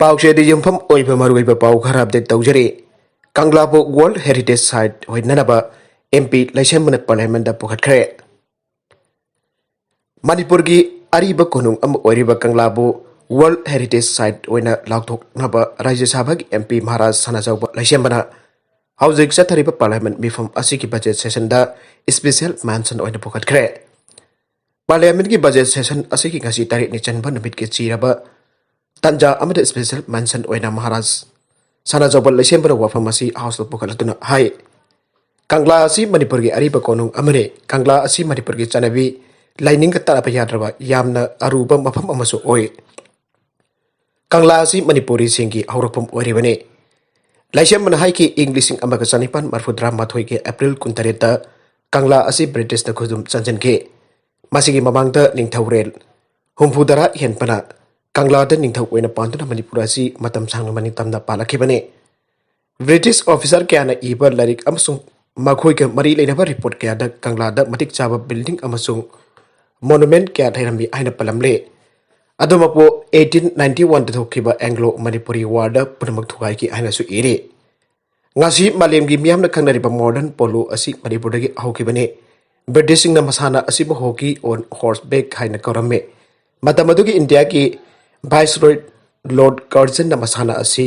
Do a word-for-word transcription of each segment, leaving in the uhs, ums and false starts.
ꯄꯥꯎꯆꯦꯗ ꯌꯨꯝꯐꯝ ꯑꯣꯏꯕ ꯃꯔꯨꯑꯣꯏꯕ ꯄꯥꯎ ꯈꯔ ꯑꯞꯗꯦꯠ ꯇꯧꯖꯔꯤ꯫ ꯀꯪꯂꯥꯕꯨ ꯋꯥꯔꯜꯗ ꯍꯦꯔꯤꯇꯦꯖ ꯁꯥꯏꯠ ꯑꯣꯏꯅꯅꯕ ꯑꯦꯝ ꯄꯤ ꯂꯩꯁꯦꯝꯕꯅ ꯄꯥꯔꯂꯤꯌꯥꯃꯦꯟꯗ ꯄꯨꯈꯠꯈ꯭ꯔꯦ꯫ ꯃꯅꯤꯄꯨꯔꯒꯤ ꯑꯔꯤꯕ ꯀꯣꯅꯨꯡ ꯑꯃ ꯑꯣꯏꯔꯤꯕ ꯀꯪꯂꯥꯕꯨ ꯋꯥꯔꯜꯗ ꯍꯦꯔꯤꯇꯦꯖ ꯁꯥꯏꯠ ꯑꯣꯏꯅ ꯂꯥꯎꯊꯣꯛꯅꯕ ꯔꯥꯖ꯭ꯌ ꯁꯚꯥꯒꯤ ꯑꯦꯝ ꯄꯤ ꯃꯍꯥꯔꯥꯖ ꯁꯅꯥꯖꯥꯎꯕ ꯂꯩꯁꯦꯝꯕꯅ ꯍꯧꯖꯤꯛ ꯆꯠꯊꯔꯤꯕ ꯄꯥꯔꯂꯤꯌꯥꯃꯦꯟ ꯃꯤꯐꯝ ꯑꯁꯤꯒꯤ ꯕꯖꯦꯠ ꯁꯦꯁꯟꯗ ꯏꯁꯄꯤꯁꯦꯜ ꯃꯦꯟꯁꯟ ꯑꯣꯏꯅ ꯄꯨꯈꯠꯈ꯭ꯔꯦ꯫ ꯄꯥꯔꯂꯤꯌꯥꯃꯦꯟꯒꯤ ꯕꯖꯦꯠ ꯁꯦꯁꯟ ꯑꯁꯤꯒꯤ ꯉꯁꯤ ꯇꯔꯦꯠꯅꯤ ꯆꯟꯕ ꯅꯨꯃꯤꯠꯀꯤ ꯆꯤꯔꯕ ꯇꯥꯟꯖꯥ ꯑꯃꯗ ꯏꯁꯄꯤꯁꯦꯜ ꯃꯦꯟꯁꯟ ꯑꯣꯏꯅ ꯃꯍꯥꯔꯥꯖ ꯁꯅꯥꯖꯥꯎꯕ ꯂꯩꯁꯦꯝꯕꯅ ꯋꯥꯐꯝ ꯑꯁꯤ ꯍꯥꯎꯁꯇ ꯄꯨꯈꯠꯂꯗꯨꯅ ꯍꯥꯏ, "ꯀꯪꯂꯥ ꯑꯁꯤ ꯃꯅꯤꯄꯨꯔꯒꯤ ꯑꯔꯤꯕ ꯀꯣꯅꯨꯡ ꯑꯃꯅꯤ꯫ ꯀꯪꯂꯥ ꯑꯁꯤ ꯃꯅꯤꯄꯨꯔꯒꯤ ꯆꯠꯅꯕꯤ, ꯂꯥꯏꯅꯤꯡꯒ ꯇꯠꯅꯕ ꯌꯥꯗ꯭ꯔꯕ ꯌꯥꯝꯅ ꯑꯔꯨꯕ ꯃꯐꯝ ꯑꯃꯁꯨ ꯑꯣꯏ꯫ ꯀꯪꯂꯥ ꯑꯁꯤ ꯃꯅꯤꯄꯨꯔꯤꯁꯤꯡꯒꯤ ꯍꯧꯔꯛꯐꯝ ꯑꯣꯏꯔꯤꯕꯅꯤ"꯫ ꯂꯩꯁꯦꯝꯕꯅ ꯍꯥꯏꯈꯤ, ꯏꯪ ꯂꯤꯁꯤꯡ ꯑꯃꯒ ꯆꯅꯤꯄꯥꯟ ꯃꯔꯤꯐꯨ ꯇꯔꯥꯃꯥꯊꯣꯏꯒꯤ ꯑꯦꯄ꯭ꯔꯤꯜ ꯀꯨꯟꯇꯔꯦꯠꯇ ꯀꯪꯂꯥ ꯑꯁꯤ ꯕ꯭ꯔꯤꯇꯤꯁꯅ ꯈꯨꯗꯨꯝ ꯆꯟꯁꯤꯟꯈꯤ꯫ ꯃꯁꯤꯒꯤ ꯃꯃꯥꯡꯗ ꯅꯤꯡꯊꯧꯔꯦꯜ ꯍꯨꯝꯐꯨꯇꯔꯥ ꯍꯦꯟꯕꯅ ꯀꯪꯂꯥꯗ ꯅꯤꯡꯊꯧ ꯑꯣꯏꯅ ꯄꯥꯟꯗꯨꯅ ꯃꯅꯤꯄꯨꯔ ꯑꯁꯤ ꯃꯇꯝ ꯁꯥꯡꯅ ꯃꯅꯤꯡꯇꯝꯅ ꯄꯥꯜꯂꯛꯈꯤꯕꯅꯤ꯫ ꯕ꯭ꯔꯤꯇꯤꯁ ꯑꯣꯐꯤꯁꯥꯔ ꯀꯌꯥꯅ ꯏꯕ ꯂꯥꯏꯔꯤꯛ ꯑꯃꯁꯨꯡ ꯃꯈꯣꯏꯒ ꯃꯔꯤ ꯂꯩꯅꯕ ꯔꯤꯄꯣꯔꯠ ꯀꯌꯥꯗ ꯀꯪꯂꯥꯗ ꯃꯇꯤꯛ ꯆꯥꯕ ꯕꯤꯜꯗꯤꯡ ꯑꯃꯁꯨꯡ ꯃꯣꯅꯨꯃꯦꯟꯠ ꯀꯌꯥ ꯂꯩꯔꯝꯃꯤ ꯍꯥꯏꯅ ꯄꯜꯂꯝꯂꯦ꯫ ꯑꯗꯨꯃꯛꯄꯨ, ꯑꯩꯠꯇꯤꯟ ꯅꯥꯏꯟꯇꯤ ꯋꯥꯟꯗ ꯊꯣꯛꯈꯤꯕ ꯑꯦꯡꯒ꯭ꯂꯣ ꯃꯅꯤꯄꯨꯔꯤ ꯋꯥꯔꯗ ꯄꯨꯝꯅꯃꯛ ꯊꯨꯒꯥꯏꯈꯤ ꯍꯥꯏꯅꯁꯨ ꯏꯔꯤ꯫ ꯉꯁꯤ ꯃꯥꯂꯦꯝꯒꯤ ꯃꯤꯌꯥꯝꯅ ꯈꯪꯅꯔꯤꯕ ꯃꯣꯗꯔꯟ ꯄꯣꯂꯣ ꯑꯁꯤ ꯃꯅꯤꯄꯨꯔꯗꯒꯤ ꯍꯧꯈꯤꯕꯅꯤ꯫ ꯕ꯭ꯔꯤꯇꯤꯁꯁꯤꯡꯅ ꯃꯁꯥꯟꯅ ꯑꯁꯤꯕꯨ ꯍꯣꯀꯤ ꯑꯣꯟ ꯍꯣꯔꯁꯕꯦꯛ ꯍꯥꯏꯅ ꯀꯧꯔꯝꯃꯤ꯫ ꯃꯇꯝ ꯑꯗꯨꯒꯤ ꯏꯟꯗꯤꯌꯥꯒꯤ ꯚꯥꯏꯁꯔꯣꯏ ꯂꯣꯔꯗ ꯀꯔꯖꯟꯅ ꯃꯁꯥꯟꯅ ꯑꯁꯤ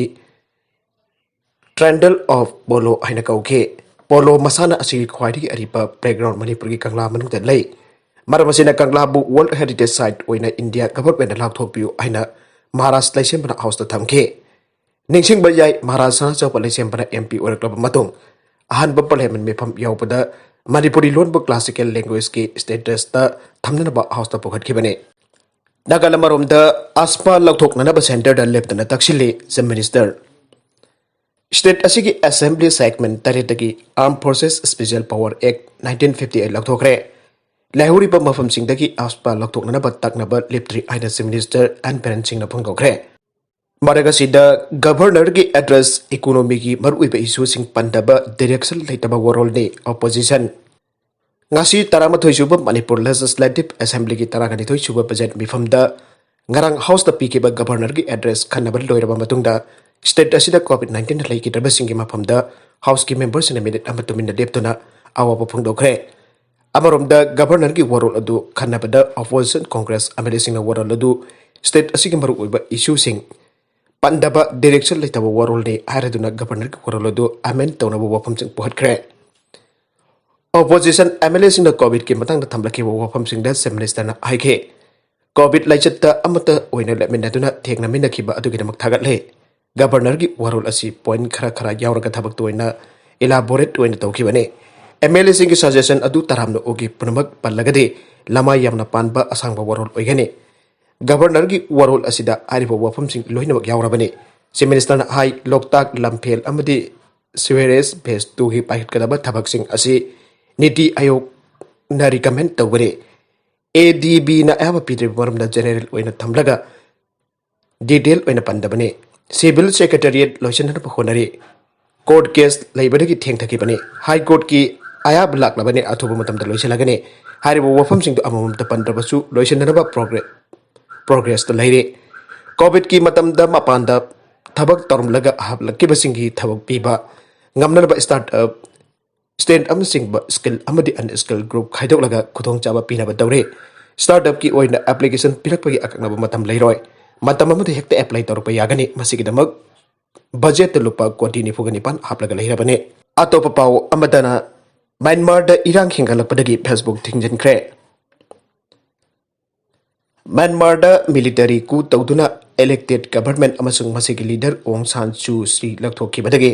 ꯇ꯭ꯔꯦꯟꯗꯜ ꯑꯣꯐ ꯄꯣꯂꯣ ꯍꯥꯏꯅ ꯀꯧꯈꯤ꯫ ꯄꯣꯂꯣ ꯃꯁꯥꯟꯅ ꯑꯁꯤꯒꯤ ꯈ꯭ꯋꯥꯏꯗꯒꯤ ꯑꯔꯤꯕ ꯄ꯭ꯂꯦꯒ꯭ꯔꯥꯎꯟ ꯃꯅꯤꯄꯨꯔꯒꯤ ꯀꯪꯂꯥ ꯃꯅꯨꯡꯗ ꯂꯩ꯫ ꯃꯔꯝ ꯑꯁꯤꯅ ꯀꯪꯂꯥꯕꯨ ꯋꯥꯔꯜꯗ ꯍꯦꯔꯤꯇꯦꯖ ꯁꯥꯏꯠ ꯑꯣꯏꯅ ꯏꯟꯗꯤꯌꯥ ꯒꯚꯔꯟꯃꯦꯟꯠꯅ ꯂꯥꯎꯊꯣꯛꯄꯤꯌꯨ ꯍꯥꯏꯅ ꯃꯍꯥꯔꯥꯖ ꯂꯩꯁꯦꯝꯕꯅ ꯍꯥꯎꯁꯇ ꯊꯝꯈꯤ꯫ ꯅꯤꯡꯁꯤꯡꯕ ꯌꯥꯏ, ꯃꯍꯥꯔꯥꯖ ꯁꯅꯥꯖꯥꯎꯕ ꯂꯩꯁꯦꯝꯕꯅ ꯑꯦꯝ ꯄꯤ ꯑꯣꯏꯔꯛꯂꯕ ꯃꯇꯨꯡ ꯑꯍꯥꯟꯕ ꯄꯥꯔꯂꯤꯌꯥꯃꯦꯟ ꯃꯤꯐꯝ ꯌꯥꯎꯕꯗ ꯃꯅꯤꯄꯨꯔꯤ ꯂꯣꯟꯕꯨ ꯀ꯭ꯂꯥꯁꯤꯀꯦꯜ ꯂꯦꯡꯒ꯭ꯋꯦꯖꯀꯤ ꯁ꯭ꯇꯦꯇꯁꯇ ꯊꯝꯅꯅꯕ ꯍꯥꯎꯁꯇ ꯄꯨꯈꯠꯈꯤꯕꯅꯤ꯫ ꯅꯥꯒꯥꯂꯦꯟ ꯃꯔꯣꯝꯗ ꯑꯁꯄꯥ ꯂꯧꯊꯣꯛꯅꯅꯕ ꯁꯦꯟꯇꯔꯗ ꯂꯦꯞꯇꯅ ꯇꯛꯁꯤꯜꯂꯤ ꯆꯤꯐ ꯃꯤꯅꯤꯁꯇꯔ꯫ ꯁ꯭ꯇꯦꯠ ꯑꯁꯤꯒꯤ ꯑꯦꯁꯦꯝꯕ꯭ꯂꯤ ꯁꯦꯒꯃꯦꯟ ꯇꯔꯦꯠꯇꯒꯤ Armed Forces Special Power Act nineteen fifty eight ꯂꯧꯊꯣꯛꯈ꯭ꯔꯦ꯫ ꯂꯩꯍꯧꯔꯤꯕ ꯃꯐꯝꯁꯤꯡꯗꯒꯤ ꯑꯁꯄꯥ ꯂꯧꯊꯣꯛꯅꯅꯕ ꯇꯛꯅꯕ ꯂꯦꯞꯇ꯭ꯔꯤ ꯍꯥꯏꯅ ꯆꯤꯐ ꯃꯤꯅꯤꯁꯇꯔ ꯑꯦꯟ ꯕꯤꯔꯦꯟ ꯁꯤꯡꯅ ꯐꯣꯡꯗꯣꯛꯈ꯭ꯔꯦ꯫ ꯃꯔꯛ ꯑꯁꯤꯗ ꯒꯚꯔꯅꯔꯒꯤ ꯑꯦꯗ꯭ꯔꯦꯁ, ꯏꯀꯣꯅꯣꯃꯤꯒꯤ ꯃꯔꯨꯑꯣꯏꯕ ꯏꯁꯨꯁꯤꯡ ꯄꯟꯗꯕ, ꯗꯤꯔꯦꯛꯁꯟ ꯂꯩꯇꯕ ꯋꯥꯔꯣꯜꯅꯤ ꯑꯣꯄꯣꯖꯤꯁꯟ꯫ ꯉꯁꯤ ꯇꯔꯥꯃꯥꯊꯣꯏ ꯁꯨꯕ ꯃꯅꯤꯄꯨꯔ ꯂꯦꯖꯤꯁꯂꯦꯇꯤꯚ ꯑꯦꯁꯦꯝꯕ꯭ꯂꯤꯒꯤ ꯇꯔꯥꯅꯤꯊꯣꯏ ꯁꯨꯕ ꯕꯖꯦꯠ ꯃꯤꯐꯝꯗ ꯉꯔꯥꯡ ꯍꯥꯎꯁꯇ ꯄꯤꯈꯤꯕ ꯒꯕꯔꯅꯔꯒꯤ ꯑꯦꯗ꯭ꯔꯦꯁ ꯈꯟꯅꯕ ꯂꯣꯏꯔꯕ ꯃꯇꯨꯡꯗ, ꯁ꯭ꯇꯦꯠ ꯑꯁꯤꯗ ꯀꯣꯚꯤꯗ ꯅꯥꯏꯟꯇꯤꯟꯗ ꯂꯩꯈꯤꯗ꯭ꯔꯕꯁꯤꯡꯒꯤ ꯃꯐꯝꯗ ꯍꯥꯎꯁꯀꯤ ꯃꯦꯝꯕꯔꯁꯤꯡꯅ ꯃꯤꯅꯤꯠ ꯑꯃ ꯇꯨꯃꯤꯟꯅ ꯂꯦꯞꯇꯨꯅ ꯑꯋꯥꯕ ꯐꯣꯡꯗꯣꯛꯈ꯭ꯔꯦ꯫ ꯑꯃꯔꯣꯝꯗ, ꯒꯕꯔꯅꯔꯒꯤ ꯋꯥꯔꯣꯜ ꯑꯗꯨ ꯈꯟꯅꯕꯗ ꯑꯣꯄꯣꯖꯤꯁꯟ ꯀꯣꯡꯒ꯭ꯔꯦꯁ ꯑꯦꯝ ꯑꯦꯜ ꯑꯦꯁꯤꯡꯅ ꯋꯥꯔꯣꯜ ꯑꯗꯨ ꯁ꯭ꯇꯦꯠ ꯑꯁꯤꯒꯤ ꯃꯔꯨꯑꯣꯏꯕ ꯏꯁꯨꯁꯤꯡ ꯄꯟꯗꯕ, ꯗꯤꯔꯦꯛꯁꯟ ꯂꯩꯇꯕ ꯋꯥꯔꯣꯜꯅꯤ ꯍꯥꯏꯔꯗꯨꯅ ꯒꯕꯔꯅꯔꯒꯤ ꯋꯥꯔꯣꯜ ꯑꯗꯨ ꯑꯃꯦꯟ ꯇꯧꯅꯕ ꯋꯥꯐꯝꯁꯤꯡ ꯄꯨꯈꯠꯈ꯭ꯔꯦ꯫ ꯑꯣꯄꯣꯖꯤꯁꯟ ꯑꯦꯝ ꯑꯦꯜ ꯑꯦꯁꯤꯡꯅ ꯀꯣꯚꯤꯗꯀꯤ ꯃꯇꯥꯡꯗ ꯊꯝꯂꯛꯈꯤꯕ ꯋꯥꯐꯝꯁꯤꯡꯗ ꯆꯤꯐ ꯃꯤꯅꯤꯁꯇꯔꯅ ꯍꯥꯏꯈꯤ, "ꯀꯣꯚꯤꯗ ꯂꯥꯏꯆꯠꯇ ꯑꯃꯠꯇ ꯑꯣꯏꯅ ꯂꯦꯞꯃꯤꯟꯅꯗꯨꯅ ꯊꯦꯡꯅꯃꯤꯟꯅꯈꯤꯕ ꯑꯗꯨꯒꯤꯗꯃꯛ ꯊꯥꯒꯠꯂꯤ꯫ ꯒꯕꯔꯅꯔꯒꯤ ꯋꯥꯔꯣꯜ ꯑꯁꯤ ꯄꯣꯏꯟꯠ ꯈꯔ ꯈꯔ ꯌꯥꯎꯔꯒ ꯊꯕꯛꯇ ꯑꯣꯏꯅ ꯏꯂꯥꯕꯣꯔꯦꯠ ꯑꯣꯏꯅ ꯇꯧꯈꯤꯕꯅꯤ꯫ ꯑꯦꯝ ꯑꯦꯜ ꯑꯦꯁꯤꯡꯒꯤ ꯁꯖꯦꯁꯟ ꯑꯗꯨ ꯇꯔꯥꯝꯅ ꯑꯣꯛꯏ꯫ ꯄꯨꯝꯅꯃꯛ ꯄꯜꯂꯒꯗꯤ ꯂꯃꯥꯏ ꯌꯥꯝꯅ ꯄꯥꯟꯕ ꯑꯁꯥꯡꯕ ꯋꯥꯔꯣꯜ ꯑꯣꯏꯒꯅꯤ꯫ ꯒꯕꯔꯅꯔꯒꯤ ꯋꯥꯔꯣꯜ ꯑꯁꯤꯗ ꯍꯥꯏꯔꯤꯕ ꯋꯥꯐꯝꯁꯤꯡ ꯂꯣꯏꯅꯃꯛ ꯌꯥꯎꯔꯕꯅꯤ"꯫ ꯆꯤꯐ ꯃꯤꯅꯤꯁꯇꯔꯅ ꯍꯥꯏ, "ꯂꯣꯛꯇꯥꯛ ꯂꯝꯐꯦꯜ ꯑꯃꯗꯤ ꯁꯤꯋꯦꯔꯦꯖ ꯐꯦꯁ ꯇꯨꯒꯤ ꯄꯥꯏꯈꯠꯀꯗꯕ ꯊꯕꯛꯁꯤꯡ ꯑꯁꯤ ꯅꯤꯇꯤ ꯑꯌꯣꯒꯅ ꯔꯤꯀꯃꯦꯟ ꯇꯧꯕꯅꯤ꯫ ꯑꯦ ꯗꯤ ꯕꯤꯅ ꯑꯌꯥꯕ ꯄꯤꯗ꯭ꯔꯤꯕ ꯃꯔꯝꯅ ꯖꯦꯅꯦꯔꯦꯜ ꯑꯣꯏꯅ ꯊꯝꯂꯒ ꯗꯤꯇꯦꯜ ꯑꯣꯏꯅ ꯄꯟꯗꯕꯅꯤ꯫ ꯁꯤꯚꯤꯜ ꯁꯦꯀ꯭ꯔꯦꯇꯦꯔꯤꯌꯦꯠ ꯂꯣꯏꯁꯤꯟꯅꯅꯕ ꯍꯣꯠꯅꯔꯤ꯫ ꯀꯣꯔꯠ ꯀꯦꯁ ꯂꯩꯕꯗꯒꯤ ꯊꯦꯡꯊꯈꯤꯕꯅꯤ꯫ ꯍꯥꯏ ꯀꯣꯔꯠꯀꯤ ꯑꯌꯥꯕ ꯂꯥꯛꯂꯕꯅꯤ꯫ ꯑꯊꯨꯕ ꯃꯇꯝꯗ ꯂꯣꯏꯁꯤꯜꯂꯒꯅꯤ"꯫ ꯍꯥꯏꯔꯤꯕ ꯋꯥꯐꯝꯁꯤꯡꯗꯨ ꯑꯃꯃꯝꯇ ꯄꯟꯗ꯭ꯔꯕꯁꯨ ꯂꯣꯏꯁꯤꯟꯅꯅꯕ ꯄ꯭ꯔꯣꯒ꯭ꯔꯦ-, ꯄ꯭ꯔꯣꯒ꯭ꯔꯦꯁꯇ ꯂꯩꯔꯤ꯫ ꯀꯣꯚꯤꯗꯀꯤ ꯃꯇꯝꯗ ꯃꯄꯥꯟꯗ ꯊꯕꯛ ꯇꯧꯔꯝꯂꯒ ꯍꯜꯂꯛꯈꯤꯕꯁꯤꯡꯒꯤ ꯊꯕꯛ ꯄꯤꯕ ꯉꯝꯅꯅꯕ ꯁ꯭ꯇꯥꯔꯠ ꯑꯞ, ꯁ꯭ꯇꯦꯠ ꯑꯃꯅꯆꯤꯡꯕ ꯁ꯭ꯀꯤꯜ ꯑꯃꯗꯤ ꯑꯟꯁ꯭ꯀꯤꯜ ꯒ꯭ꯔꯨꯞ ꯈꯥꯏꯗꯣꯛꯂꯒ ꯈꯨꯗꯣꯡꯆꯥꯕ ꯄꯤꯅꯕ ꯇꯧꯔꯤ꯫ ꯁ꯭ꯇꯥꯔꯠ ꯑꯞꯀꯤ ꯑꯣꯏꯅ ꯑꯦꯄ꯭ꯂꯤꯀꯦꯁꯟ ꯄꯤꯔꯛꯄꯒꯤ ꯑꯀꯛꯅꯕ ꯃꯇꯝ ꯂꯩꯔꯣꯏ꯫ ꯃꯇꯝ ꯑꯃꯗ ꯍꯦꯛꯇ ꯑꯦꯄ꯭ꯂꯥꯏ ꯇꯧꯔꯛꯄ ꯌꯥꯒꯅꯤ꯫ ꯃꯁꯤꯒꯤꯗꯃꯛ ꯕꯖꯦꯠꯇ ꯂꯨꯄꯥ ꯀꯣꯇꯤ ꯅꯤꯐꯨꯒ ꯅꯤꯄꯥꯟ ꯍꯥꯞꯂꯒ ꯂꯩꯔꯕꯅꯤ꯫ ꯑꯇꯣꯞꯄ ꯄꯥꯎ ꯑꯃꯗꯅ, ꯃ꯭ꯌꯥꯟꯃꯥꯔꯗ ꯏꯔꯥꯡ ꯍꯦꯟꯒꯠꯂꯛꯄꯗꯒꯤ Facebook ꯊꯤꯡꯖꯤꯟꯈ꯭ꯔꯦ꯫ ꯃ꯭ꯌꯥꯟꯃꯥꯔꯗ ꯃꯤꯂꯤꯇꯔꯤ ꯀꯨ ꯇꯧꯗꯨꯅ ꯏꯂꯦꯛꯇꯦꯗ ꯒꯚꯔꯟꯃꯦꯟꯠ ꯑꯃꯁꯨꯡ ꯃꯁꯤꯒꯤ ꯂꯤꯗꯔ ꯑꯣꯡ ꯁꯥꯟ ꯁꯨ ꯆꯤ ꯂꯧꯊꯣꯛꯈꯤꯕꯗꯒꯤ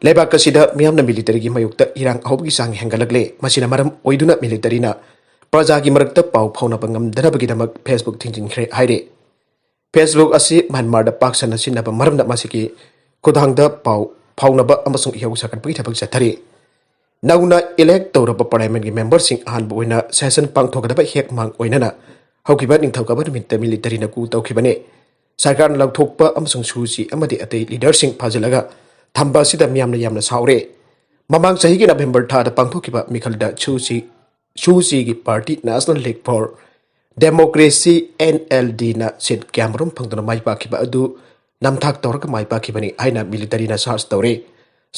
ꯂꯩꯕꯥꯛ ꯑꯁꯤꯗ ꯃꯤꯌꯥꯝꯅ ꯃꯤꯂꯤꯇꯔꯤꯒꯤ ꯃꯥꯌꯣꯛꯇ ꯏꯔꯥꯡ ꯑꯍꯧꯕꯒꯤ ꯆꯥꯡ ꯍꯦꯟꯒꯠꯂꯛꯂꯦ꯫ ꯃꯁꯤꯅ ꯃꯔꯝ ꯑꯣꯏꯗꯨꯅ ꯃꯤꯂꯤꯇꯔꯤꯅ ꯄ꯭ꯔꯖꯥꯒꯤ ꯃꯔꯛꯇ ꯄꯥꯎ ꯐꯥꯎꯅꯕ ꯉꯝꯗꯅꯕꯒꯤꯗꯃꯛ Facebook ꯊꯤꯡꯖꯤꯟꯈ꯭ꯔꯦ ꯍꯥꯏꯔꯤ꯫ Facebook ꯑꯁꯤ ꯃ꯭ꯌꯥꯟꯃꯥꯔꯗ ꯄꯥꯛ ꯁꯟꯅ ꯁꯤꯖꯤꯟꯅꯕ ꯃꯔꯝꯅ ꯃꯁꯤꯒꯤ ꯈꯨꯠꯊꯥꯡꯗ ꯄꯥꯎ ꯐꯥꯎꯅꯕ ꯑꯃꯁꯨꯡ ꯏꯍꯧ ꯁꯥꯒꯠꯄꯒꯤ ꯊꯕꯛ ꯆꯠꯊꯔꯤ꯫ ꯅꯧꯅ ꯏꯂꯦꯛ ꯇꯧꯔꯕ ꯄꯥꯔꯂꯤꯌꯥꯃꯦꯟꯠꯀꯤ ꯃꯦꯝꯕꯔꯁꯤꯡ ꯑꯍꯥꯟꯕ ꯑꯣꯏꯅ ꯁꯦꯁꯟ ꯄꯥꯡꯊꯣꯛꯀꯗꯕ ꯍꯦꯛ ꯃꯥꯡ ꯑꯣꯏꯅꯅ ꯍꯧꯈꯤꯕ ꯅꯤꯡꯊꯧꯀꯥꯕ ꯅꯨꯃꯤꯠꯇ ꯃꯤꯂꯤꯇꯔꯤꯅ ꯀꯨ ꯇꯧꯈꯤꯕꯅꯤ꯫ ꯁꯔꯀꯥꯔꯅ ꯂꯧꯊꯣꯛꯄ ꯑꯃꯁꯨꯡ ꯁꯨ ꯆꯤ ꯑꯃꯗꯤ ꯑꯇꯩ ꯂꯤꯗꯔꯁꯤꯡ ꯐꯥꯖꯤꯜꯂꯒ ꯊꯝꯕ ꯑꯁꯤꯗ ꯃꯤꯌꯥꯝꯅ ꯌꯥꯝꯅ ꯁꯥꯎꯔꯦ꯫ ꯃꯃꯥꯡ ꯆꯍꯤꯒꯤ ꯅꯕꯦꯝꯕꯔ ꯊꯥꯗ ꯄꯥꯡꯊꯣꯛꯈꯤꯕ ꯃꯤꯈꯜꯗ ꯁꯨ ꯆꯤ, ꯁꯨ ꯆꯤꯒꯤ party National League for Democracy, NLD ꯅ seat ꯀꯌꯥꯃꯔꯨꯝ ꯐꯪꯗꯨꯅ ꯃꯥꯏ ꯄꯥꯛꯈꯤꯕ ꯑꯗꯨ ꯅꯝꯊꯥꯛ ꯇꯧꯔꯒ ꯃꯥꯏ ꯄꯥꯛꯈꯤꯕꯅꯤ ꯍꯥꯏꯅ military ꯅ charge ꯇꯧꯔꯤ꯫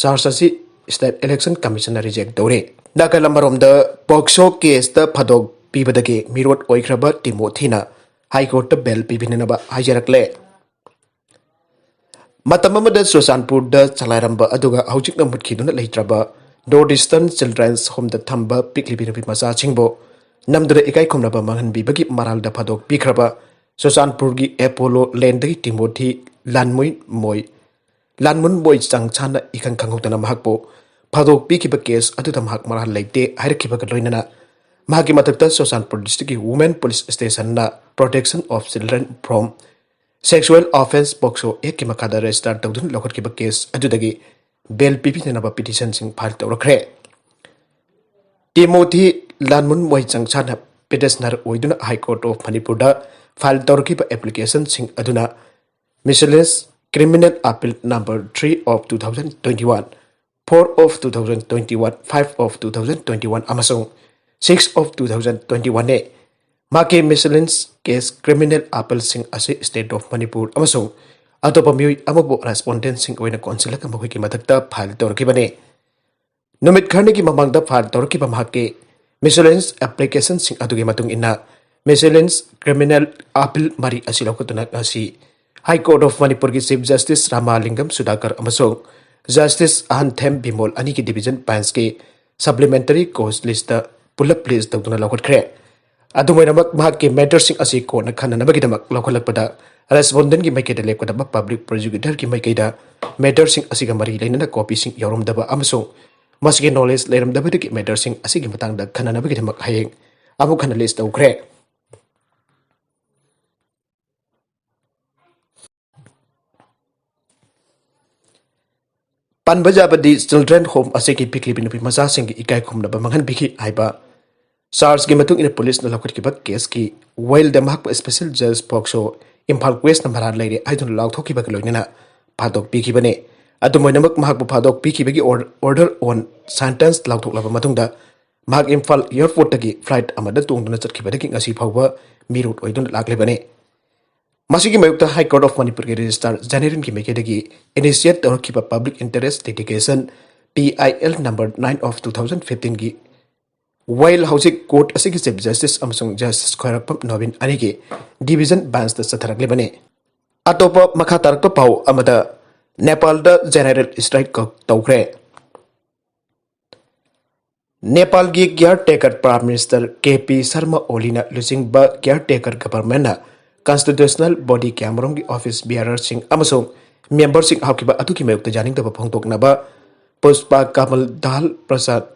Charge ꯑꯁꯤ State Election Commission ꯅ reject ꯇꯧꯔꯤ꯫ ꯅꯥꯀꯜ ꯑꯃꯔꯣꯝꯗ, POCSO case ꯇ ꯐꯥꯗꯣꯛ ꯄꯤꯕꯗꯒꯤ ꯃꯤꯔꯣꯠ ꯑꯣꯏꯈ꯭ꯔꯕ ꯇꯤꯃꯣꯊꯤꯅ High Court ꯇ bail ꯄꯤꯕꯤꯅꯅꯕ ꯍꯥꯏꯖꯔꯛꯂꯦ꯫ ꯃꯇꯝ ꯑꯃꯗ ꯆꯨꯔꯆꯥꯟꯄꯨꯔꯗ ꯆꯂꯥꯏꯔꯝꯕ ꯑꯗꯨꯒ ꯍꯧꯖꯤꯛꯅ ꯃꯨꯠꯈꯤꯗꯨꯅ ꯂꯩꯇ꯭ꯔꯕ North Eastern Children's Home ꯗ ꯊꯝꯕ ꯄꯤꯛꯂꯤꯕꯤ ꯅꯨꯄꯤ ꯃꯆꯥꯁꯤꯡꯕꯨ ꯅꯝꯗꯨꯅ ꯏꯀꯥꯏ ꯈꯨꯝꯅꯕ ꯃꯥꯡꯍꯟꯕꯤꯕꯒꯤ ꯃꯔꯥꯜꯗ ꯐꯥꯗꯣꯛꯄꯤꯈ꯭ꯔꯕ ꯆꯨꯔꯆꯥꯟꯄꯨꯔꯒꯤ Apollo Lane ꯗꯒꯤ ꯇꯤꯃꯣꯊꯤ ꯂꯥꯟꯃꯨꯟ ꯃꯣꯏ, ꯂꯥꯟꯃꯨꯟ ꯃꯣꯏ ꯆꯪꯁꯥꯟꯅ ꯏꯈꯪ ꯈꯪꯍꯧꯗꯅ ꯃꯍꯥꯛꯄꯨ ꯐꯥꯗꯣꯛꯄꯤꯈꯤꯕ case ꯑꯗꯨꯗ ꯃꯍꯥꯛ ꯃꯔꯥꯜ ꯂꯩꯇꯦ ꯍꯥꯏꯔꯛꯈꯤꯕꯒ ꯂꯣꯏꯅꯅ ꯃꯍꯥꯛꯀꯤ ꯃꯊꯛꯇ ꯆꯨꯔꯆꯥꯟꯄꯨꯔ district ꯀꯤ Women Police Station ꯅ Protection of Children from Sexual Offence, POCSO Act ꯀꯤ ꯃꯈꯥꯗ register ꯇꯧꯗꯨꯅ ꯂꯧꯈꯠꯈꯤꯕ case ꯑꯗꯨꯗꯒꯤ bail ꯄꯤꯕꯤꯅꯅꯕ petition ꯁꯤꯡ file ꯇꯧꯔꯛꯈ꯭ꯔꯦ꯫ ꯇꯤꯃꯣꯊꯤ ꯂꯥꯟꯃꯨꯟ ꯃꯣꯏ ꯆꯪꯁꯥꯟꯅ petitioner ꯑꯣꯏꯗꯨꯅ High Court of Manipur the file ꯇꯧꯔꯛꯈꯤꯕ application ꯁꯤꯡ ꯑꯗꯨꯅ Miscellaneous Criminal Appeal number three of two thousand twenty-one, four of two thousand twenty-one, five of two thousand twenty-one ꯑꯃꯁꯨꯡ six of two thousand twenty-one ꯅꯤ꯫ ꯃꯍꯥꯛꯀꯤ miscellaneous case criminal appeal ꯁꯤꯡ ꯑꯁꯤ State of Manipur ꯑꯃꯁꯨꯡ ꯑꯇꯣꯞꯄ ꯃꯤꯑꯣꯏ ꯑꯃꯕꯨ respondent ꯁꯤꯡ ꯑꯣꯏꯅ ꯀꯣꯟꯁꯤꯜꯂꯒ ꯃꯈꯣꯏꯒꯤ ꯃꯊꯛꯇ file ꯇꯧꯔꯛꯈꯤꯕꯅꯤ꯫ ꯅꯨꯃꯤꯠ ꯈꯔꯅꯤꯒꯤ ꯃꯃꯥꯡꯗ file ꯇꯧꯔꯛꯈꯤꯕ ꯃꯍꯥꯛꯀꯤ miscellaneous application ꯁꯤꯡ ꯑꯗꯨꯒꯤ ꯃꯇꯨꯡ ꯏꯟꯅ, miscellaneous criminal appeal ꯃꯔꯤ ꯑꯁꯤ ꯂꯧꯈꯠꯇꯨꯅ ꯉꯁꯤ High Court of Manipur ꯒꯤ Chief Justice ꯔꯥꯃꯥꯂꯤꯡꯒꯝ ꯁꯨꯙꯥꯀꯔ ꯑꯃꯁꯨꯡ Justice ꯑꯍꯟꯊꯦꯝ ꯕꯤꯃꯣꯜ ꯑꯅꯤꯒꯤ division bench ꯀꯤ supplementary cause list ꯇ ꯄꯨꯂꯞ list ꯇꯧꯗꯨꯅ ꯂꯧꯈꯠꯈ꯭ꯔꯦ꯫ ꯑꯗꯨꯝ ꯑꯣꯏꯅꯃꯛ, ꯃꯍꯥꯛꯀꯤ matter ꯁꯤꯡ ꯑꯁꯤ ꯀꯣꯟꯅ ꯈꯟꯅꯅꯕꯒꯤꯗꯃꯛ ꯂꯧꯈꯠꯂꯛꯄꯗ, respondent ꯀꯤ ꯃꯥꯏꯀꯩꯗ ꯂꯦꯞꯀꯗꯕ public prosecutor ꯒꯤ ꯃꯥꯏꯀꯩꯗ matter ꯁꯤꯡ ꯑꯁꯤꯒ ꯃꯔꯤ ꯂꯩꯅꯅ copy ꯁꯤꯡ ꯌꯥꯎꯔꯝꯗꯕ ꯑꯃꯁꯨꯡ ꯃꯁꯤꯒꯤ knowledge ꯂꯩꯔꯝꯗꯕꯗꯒꯤ matter ꯁꯤꯡ ꯑꯁꯤꯒꯤ ꯃꯇꯥꯡꯗ ꯈꯟꯅꯅꯕꯒꯤꯗꯃꯛ ꯍꯌꯦꯡ ꯑꯃꯨꯛ ꯍꯟꯅ list ꯇꯧꯈ꯭ꯔꯦ꯫ ꯄꯟꯕ ꯌꯥꯕꯗꯤ, Children Home ꯑꯁꯤꯒꯤ ꯄꯤꯛꯂꯤꯕꯤ ꯅꯨꯄꯤ ꯃꯆꯥꯁꯤꯡꯒꯤ ꯏꯀꯥꯏ ꯈꯨꯝꯅꯕ ꯃꯥꯡꯍꯟꯕꯤꯈꯤ ꯍꯥꯏꯕ charge ꯀꯤ ꯃꯇꯨꯡ ꯏꯟꯅ police ꯅ ꯂꯧꯈꯠꯈꯤꯕ case ꯀꯤ ꯋꯥꯌꯦꯜꯗ ꯃꯍꯥꯛꯄꯨ Special Judge POCSO Imphal West ꯅ ꯃꯔꯥꯜ ꯂꯩꯔꯦ ꯍꯥꯏꯗꯨꯅ ꯂꯥꯎꯊꯣꯛꯈꯤꯕꯒ ꯂꯣꯏꯅꯅ ꯐꯥꯗꯣꯛꯄꯤꯈꯤꯕꯅꯤ꯫ ꯑꯗꯨꯝ ꯑꯣꯏꯅꯃꯛ, ꯃꯍꯥꯛꯄꯨ ꯐꯥꯗꯣꯛꯄꯤꯈꯤꯕꯒꯤ or-, order on sentence ꯂꯥꯎꯊꯣꯛꯂꯕ ꯃꯇꯨꯡꯗ, ꯃꯍꯥꯛ ꯏꯝꯐꯥꯜ ꯑꯦꯌꯔꯄꯣꯔꯠꯇꯒꯤ ꯐ꯭ꯂꯥꯏꯠ ꯑꯃꯗ ꯇꯣꯡꯗꯨꯅ ꯆꯠꯈꯤꯕꯗꯒꯤ ꯉꯁꯤ ꯐꯥꯎꯕ ꯃꯤꯔꯣꯠ ꯑꯣꯏꯗꯨꯅ ꯂꯥꯛꯂꯤꯕꯅꯤ꯫ ꯃꯁꯤꯒꯤ ꯃꯥꯌꯣꯛꯇ High Court of ꯃꯅꯤꯄꯨꯔꯒꯤ ꯔꯦꯖꯤꯁꯇ꯭ꯔꯥꯔ ꯖꯦꯅꯦꯔꯦꯜꯒꯤ ꯃꯥꯏꯀꯩꯗꯒꯤ initiate ꯇꯧꯔꯛꯈꯤꯕ Public Interest Litigation P I L number nine of two thousand fifteenꯒꯤ ꯋꯥꯌꯦꯜ ꯍꯧꯖꯤꯛ ꯀꯣꯔꯠ ꯑꯁꯤꯒꯤ ꯆꯤꯐ ꯖꯁꯇꯤꯁ ꯑꯃꯁꯨꯡ ꯖꯁꯇꯤꯁ ꯈ꯭ꯋꯥꯏꯔꯥꯛꯄꯝ ꯅꯣꯕꯤꯟ ꯑꯅꯤꯒꯤ ꯗꯤꯚꯤꯖꯟ ꯕꯦꯟꯁꯇ ꯆꯠꯊꯔꯛꯂꯤꯕꯅꯤ꯫ ꯑꯇꯣꯞꯄ ꯃꯈꯥ ꯇꯥꯔꯛꯄ ꯄꯥꯎ ꯑꯃꯗ, ꯅꯦꯄꯥꯜꯗ ꯖꯦꯅꯦꯔꯦꯜ ꯁ꯭ꯇ꯭ꯔꯥꯏꯛ ꯀ-, ꯇꯧꯈ꯭ꯔꯦ꯫ ꯅꯦꯄꯥꯜꯒꯤ ꯀꯤꯌꯔ ꯇꯦꯀꯔ prime minister K P Sharma ꯑꯣꯂꯤꯅ ꯂꯨꯆꯤꯡꯕ ꯀꯤꯌꯔ ꯇꯦꯀꯔ ꯒꯚꯔꯟꯃꯦꯟꯠꯅ ꯀꯟꯁꯇꯤꯇ꯭ꯌꯨꯁꯅꯦꯜ ꯕꯣꯗꯤ ꯀꯌꯥꯃꯔꯨꯝꯒꯤ ꯑꯣꯐꯤꯁ ꯕꯤꯌꯥꯔꯔꯁꯤꯡ ꯑꯃꯁꯨꯡ ꯃꯦꯝꯕꯔꯁꯤꯡ ꯍꯥꯞꯈꯤꯕ ꯑꯗꯨꯒꯤ ꯃꯥꯌꯣꯛꯇ ꯌꯥꯅꯤꯡꯗꯕ ꯐꯣꯡꯗꯣꯛꯅꯕ ꯄꯨꯁꯄꯥ ꯀꯃꯜ ꯗꯥꯜ ꯄ꯭ꯔꯁꯥꯗ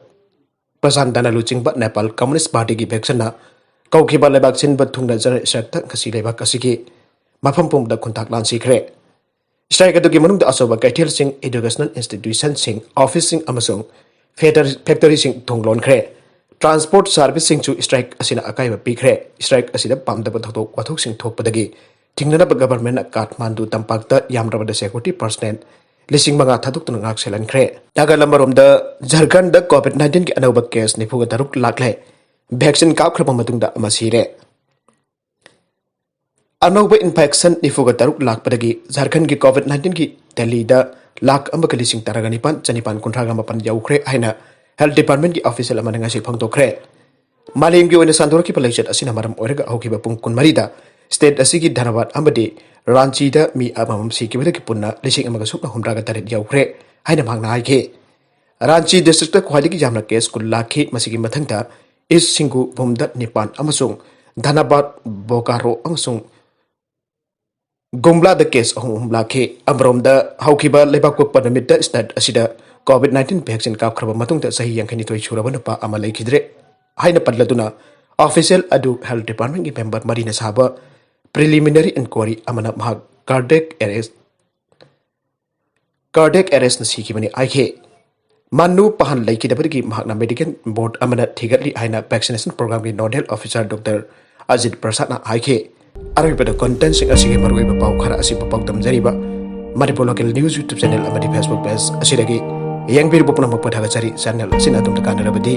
ꯄ꯭ꯔꯆꯥꯟꯗꯅ ꯂꯨꯆꯤꯡꯕ ꯅꯦꯄꯥꯜ ꯀꯝꯌꯨꯅꯤꯁ꯭ꯠ ꯄꯥꯔꯇꯤꯒꯤ ꯐꯦꯛꯁꯟꯅ ꯀꯧꯈꯤꯕ ꯂꯩꯕꯥꯛ ꯁꯤꯟꯕ ꯊꯨꯡꯅ ꯖꯦꯅꯦꯔꯦꯜ ꯁ꯭ꯇ꯭ꯔꯥꯏꯛꯇ ꯉꯁꯤ ꯂꯩꯕꯥꯛ ꯑꯁꯤꯒꯤ ꯃꯐꯝ ꯄꯨꯝꯕꯗ ꯈꯨꯟꯇꯥꯛ ꯂꯥꯟꯁꯤꯈ꯭ꯔꯦ꯫ ꯁ꯭ꯇ꯭ꯔꯥꯏꯛ ꯑꯗꯨꯒꯤ ꯃꯅꯨꯡꯗ ꯑꯆꯧꯕ ꯀꯩꯊꯦꯜꯁꯤꯡ, ꯏꯗꯨꯀꯦꯁꯅꯦꯜ ꯏꯟꯁꯇꯤꯇ꯭ꯌꯨꯁꯟꯁꯤꯡ, ꯑꯣꯐꯤꯁꯁꯤꯡ ꯑꯃꯁꯨꯡ ꯐꯦꯇꯔ-, ꯐꯦꯛꯇꯔꯤꯁꯤꯡ ꯊꯣꯡ ꯂꯣꯟꯈ꯭ꯔꯦ꯫ ꯇ꯭ꯔꯥꯟꯁꯄꯣꯔꯠ ꯁꯥꯔꯚꯤꯁꯁꯤꯡꯁꯨ ꯁ꯭ꯇ꯭ꯔꯥꯏꯛ ꯑꯁꯤꯅ ꯑꯀꯥꯏꯕ ꯄꯤꯈ꯭ꯔꯦ꯫ ꯁ꯭ꯇ꯭ꯔꯥꯏꯛ ꯑꯁꯤꯗ ꯄꯥꯝꯗꯕ ꯊꯧꯗꯣꯛ ꯋꯥꯊꯣꯛꯁꯤꯡ ꯊꯣꯛꯄꯗꯒꯤ ꯊꯤꯡꯅꯅꯕ ꯒꯚꯔꯟꯃꯦꯟꯠꯅ ꯀꯥꯊꯃꯥꯟꯗꯨ ꯇꯝꯄꯥꯛꯇ ꯌꯥꯝꯗ꯭ꯔꯕꯗ ꯁꯦꯀ꯭ꯌꯨꯔꯤꯇꯤ ꯄꯔꯁꯅꯦꯜ ꯂꯤꯁꯤꯡ ꯃꯉꯥ ꯊꯥꯗꯣꯛꯇꯨꯅ ꯉꯥꯛ ꯁꯦꯜꯍꯟꯈ꯭ꯔꯦ꯫ ꯅꯥꯒꯥꯂꯦꯟ ꯑꯃꯔꯣꯝꯗ, ꯖꯔꯈꯟꯗ ꯀꯣꯚꯤꯗ ꯅꯥꯏꯟꯇꯤꯟꯒꯤ ꯑꯅꯧꯕ ꯀꯦꯁ ꯅꯤꯐꯨꯒ ꯇꯔꯨꯛ ꯂꯥꯛꯂꯦ꯫ ꯚꯦꯛꯁꯤꯟ ꯀꯥꯞꯈ꯭ꯔꯕ ꯃꯇꯨꯡꯗ ꯑꯃ ꯁꯤꯔꯦ꯫ ꯑꯅꯧꯕ ꯏꯟꯐꯦꯛꯁꯟ ꯅꯤꯐꯨꯒ ꯇꯔꯨꯛ ꯂꯥꯛꯄꯗꯒꯤ ꯖꯔꯈꯟꯒꯤ ꯀꯣꯚꯤꯗ ꯅꯥꯏꯟꯇꯤꯟꯒꯤ ꯇꯦꯂꯤꯗ ꯂꯥꯈ ꯑꯃꯒ ꯂꯤꯁꯤꯡ ꯇꯔꯥꯒ ꯅꯤꯄꯥꯟ ꯆꯅꯤꯄꯥꯟ ꯀꯨꯟꯊ꯭ꯔꯥꯒ ꯃꯥꯄꯟ ꯌꯧꯈ꯭ꯔꯦ ꯍꯥꯏꯅ ꯍꯦꯜꯊ ꯗꯤꯄꯥꯔꯠꯃꯦꯟꯠꯀꯤ ꯑꯣꯐꯤꯁꯤꯌꯦꯜ ꯑꯃꯅ ꯉꯁꯤ ꯐꯣꯡꯗꯣꯛꯈ꯭ꯔꯦ꯫ ꯃꯥꯂꯦꯝꯒꯤ ꯑꯣꯏꯅ ꯁꯟꯗꯣꯔꯛꯈꯤꯕ ꯂꯩꯆꯠ ꯑꯁꯤꯅ ꯃꯔꯝ ꯑꯣꯏꯔꯒ ꯍꯧꯈꯤꯕ ꯄꯨꯡ ꯀꯨꯟꯃꯔꯤꯗ ꯁ꯭ꯇꯦꯠ ꯑꯁꯤꯒꯤ ꯙꯅꯕꯥꯗ ꯑꯃꯗꯤ ꯔꯥꯟꯆꯤꯗ ꯃꯤ ꯑꯃꯃꯝ ꯁꯤꯈꯤꯕꯗꯒꯤ ꯄꯨꯟꯅ ꯂꯤꯁꯤꯡ ꯑꯃꯒ ꯁꯨꯞꯅ ꯍꯨꯝꯗ꯭ꯔꯥꯒ ꯇꯔꯦꯠ ꯌꯧꯈ꯭ꯔꯦ ꯍꯥꯏꯅ ꯃꯍꯥꯛꯅ ꯍꯥꯏꯈꯤ꯫ ꯔꯥꯟꯆꯤ ꯗꯤꯁꯇ꯭ꯔꯤꯛꯇ ꯈ꯭ꯋꯥꯏꯗꯒꯤ ꯌꯥꯝꯅ ꯀꯦꯁ ꯀꯨꯟ ꯂꯥꯛꯈꯤ꯫ ꯃꯁꯤꯒꯤ ꯃꯊꯪꯗ ꯏꯁ ꯁꯤꯡꯒꯨꯚꯨꯝꯗ ꯅꯤꯄꯥꯟ ꯑꯃꯁꯨꯡ ꯙꯅꯕꯥꯗ, ꯕꯣꯀꯥꯔꯣ ꯑꯃꯁꯨꯡ ꯒꯨꯝꯂꯥꯗ ꯀꯦꯁ ꯑꯍꯨꯝ ꯑꯍꯨꯝ ꯂꯥꯛꯈꯤ꯫ ꯑꯃꯔꯣꯝꯗ, ꯍꯧꯈꯤꯕ ꯂꯩꯕꯥꯛꯄꯣꯛꯄ ꯅꯨꯃꯤꯠꯇ ꯁ꯭ꯇꯦꯠ ꯑꯁꯤꯗ ꯀꯣꯚꯤꯗ ꯅꯥꯏꯟꯇꯤꯟ ꯚꯦꯛꯁꯤꯟ ꯀꯥꯞꯈ꯭ꯔꯕ ꯃꯇꯨꯡꯗ ꯆꯍꯤ ꯌꯥꯡꯈꯩꯅꯤꯊꯣꯏ ꯁꯨꯔꯕ ꯅꯨꯄꯥ ꯑꯃ ꯂꯩꯈꯤꯗ꯭ꯔꯦ ꯍꯥꯏꯅ ꯄꯜꯂꯗꯨꯅ, ꯑꯣꯐꯤꯁꯤꯌꯦꯜ ꯑꯗꯨ ꯍꯦꯜꯊ ꯗꯤꯄꯥꯔꯠꯃꯦꯟꯠꯀꯤ ꯃꯦꯝꯕꯔ ꯃꯔꯤꯅ ꯁꯥꯕ ꯄ꯭ꯔꯤꯂꯤꯃꯤꯅꯔꯤ ꯏꯟꯀ꯭ꯋꯥꯔꯤ ꯑꯃꯅ ꯃꯍꯥꯛ ꯀꯥꯔꯗꯤꯌꯦꯛ ꯑꯦꯔꯦꯁ, ꯀꯥꯔꯗꯤꯌꯦꯛ ꯑꯦꯔꯦꯁꯅ ꯁꯤꯈꯤꯕꯅꯤ ꯍꯥꯏꯈꯤ꯫ ꯃꯥꯅꯨ ꯄꯥꯍꯟ ꯂꯩꯈꯤꯗꯕꯗꯒꯤ ꯃꯍꯥꯛꯅ ꯃꯦꯗꯤꯀꯦꯜ ꯕꯣꯔꯗ ꯑꯃꯅ ꯊꯤꯒꯠꯂꯤ ꯍꯥꯏꯅ ꯚꯦꯛꯁꯤꯅꯦꯁꯟ ꯄ꯭ꯔꯣꯒ꯭ꯔꯥꯝꯒꯤ ꯅꯣꯗꯦꯜ ꯑꯣꯐꯤꯁꯥꯔ ꯗꯣꯛꯇꯔ ꯑꯖꯤꯠ ꯄ꯭ꯔꯁꯥꯗꯅ ꯍꯥꯏꯈꯤ꯫ ꯑꯔꯣꯏꯕꯗ ꯀꯣꯟꯇꯦꯟꯠꯁꯤꯡ ꯑꯁꯤꯒꯤ ꯃꯔꯨꯑꯣꯏꯕ ꯄꯥꯎ ꯈꯔ ꯑꯁꯤ ꯄꯥꯎꯗꯝꯖꯔꯤꯕ ꯃꯅꯤꯄꯨꯔ ꯂꯣꯀꯦꯜ ꯅ꯭ꯌꯨꯁ ꯌꯨꯇ꯭ꯌꯨꯕ ꯆꯦꯅꯦꯜ ꯑꯃꯗꯤ ꯐꯦꯁꯕꯨꯛ ꯄꯦꯖ ꯑꯁꯤꯗꯒꯤ ꯌꯦꯡꯕꯤꯔꯤꯕ ꯄꯨꯝꯅꯃꯛꯄꯨ ꯊꯥꯒꯠꯆꯔꯤ꯫ ꯆꯦꯅꯦꯜ ꯑꯁꯤꯅ ꯑꯗꯣꯝꯗ ꯀꯥꯟꯅꯔꯕꯗꯤ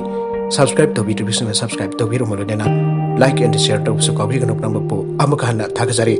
Subscribe ꯇꯧꯕꯤꯗ꯭ꯔꯤꯕꯁꯤꯡꯅ subscribe ꯇꯧꯕꯤꯔꯝꯃ ꯂꯣꯏꯅꯅ like and share ꯇꯧꯕꯁꯨ ꯀꯥꯎꯕꯤꯒꯅꯨ꯫ ꯄꯨꯝꯅꯃꯛꯄꯨ ꯑꯃꯨꯛꯀ ꯍꯟꯅ ꯊꯥꯒꯠꯆꯔꯤ꯫